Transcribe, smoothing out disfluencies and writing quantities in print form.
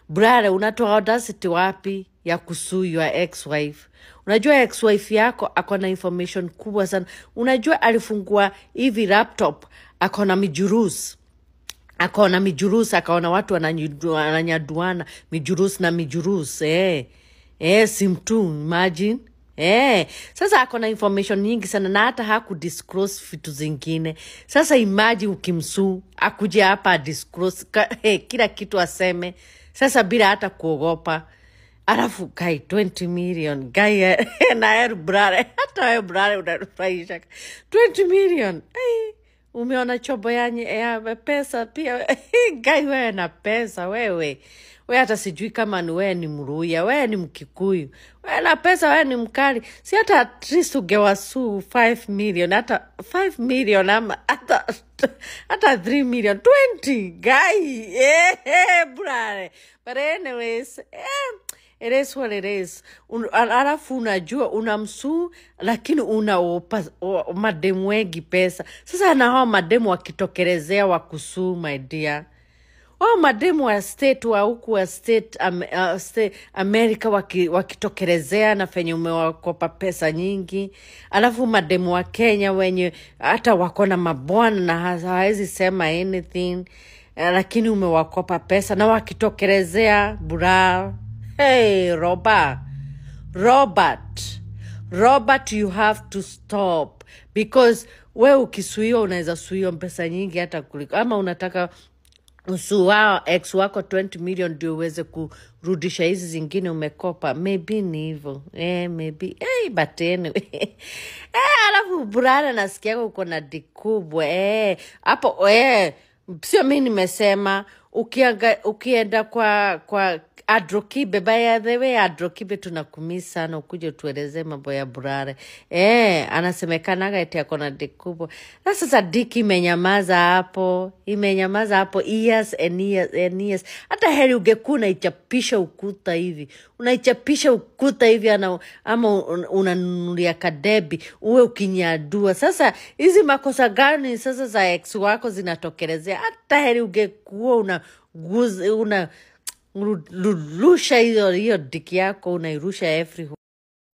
Burale, unatoa audacity wapi ya kusue your ex-wife? Unajua ex-wife yako ako na information kubwa sana. Unajua alifungua hivi laptop, ako na mijurus, akaona mijurus, akaona watu wananyaduana mijurus na mijurus, eh. Eh, simtu imagine. Eh, sasa ako na information nyingi sana na hata hakudisclose vitu zingine. Sasa imagine ukimsue akuje hapa disclose kila kitu aseme. Sasa bila hata kuogopa. Alafu guy 20 million guy na er brare, hata wewe brare unanifurahisha. 20 million. Hey, umeona chobo ya pesa pia. Guy wewe na pesa wewe. We hata sijui kama ni wewe ni Mluya, wewe ni Mkikuyu. Wewe na pesa, wewe ni mkali. Si hata at least ungewasue 5 million, hata 5 million ama hata 3 million, 20 guy. Brare. But anyways, it is what it is. Alafu unajua unamsue lakini unaopa mademu wengi pesa. Sasa na hao mademu wakitokelezea wakusue, my dear. Wao mademu wa state wa huku wa state, state America wakitokelezea na fenye umewakopa pesa nyingi. Alafu mademu wa Kenya wenye hata wako na mabwana na hawezi sema anything, lakini umewakopa pesa na wakitokelezea bura. Hey, Robert, you have to stop, because we ukisuiwa unaweza suiwa pesa nyingi hata kuliko, ama unataka usue ex wako 20 million ndio uweze kurudisha hizi zingine umekopa. Maybe ni hivyo, maybe. But anyway. Alafu brother, nasikia uko na dick kubwa hapo, sio mimi nimesema. Ukienda kwa Adrokibe, by the way, Adrokibe tunakumiss sana, ukuje tuelezee mambo ya Burare. Anasemekanaga eti ako na dick kubwa. Na sasa dick imenyamaza hapo, imenyamaza hapo years and years and years. Hata heri ungekuwa unaichapisha ukuta hivi. Unaichapisha ukuta hivi ama unanunulia kadebi, uwe ukinyadua. Sasa hizi makosa gani sasa za ex wako zinatokelezea? Hata heri ungekuwa una rusha hiyo dick yako, unairusha everywhere.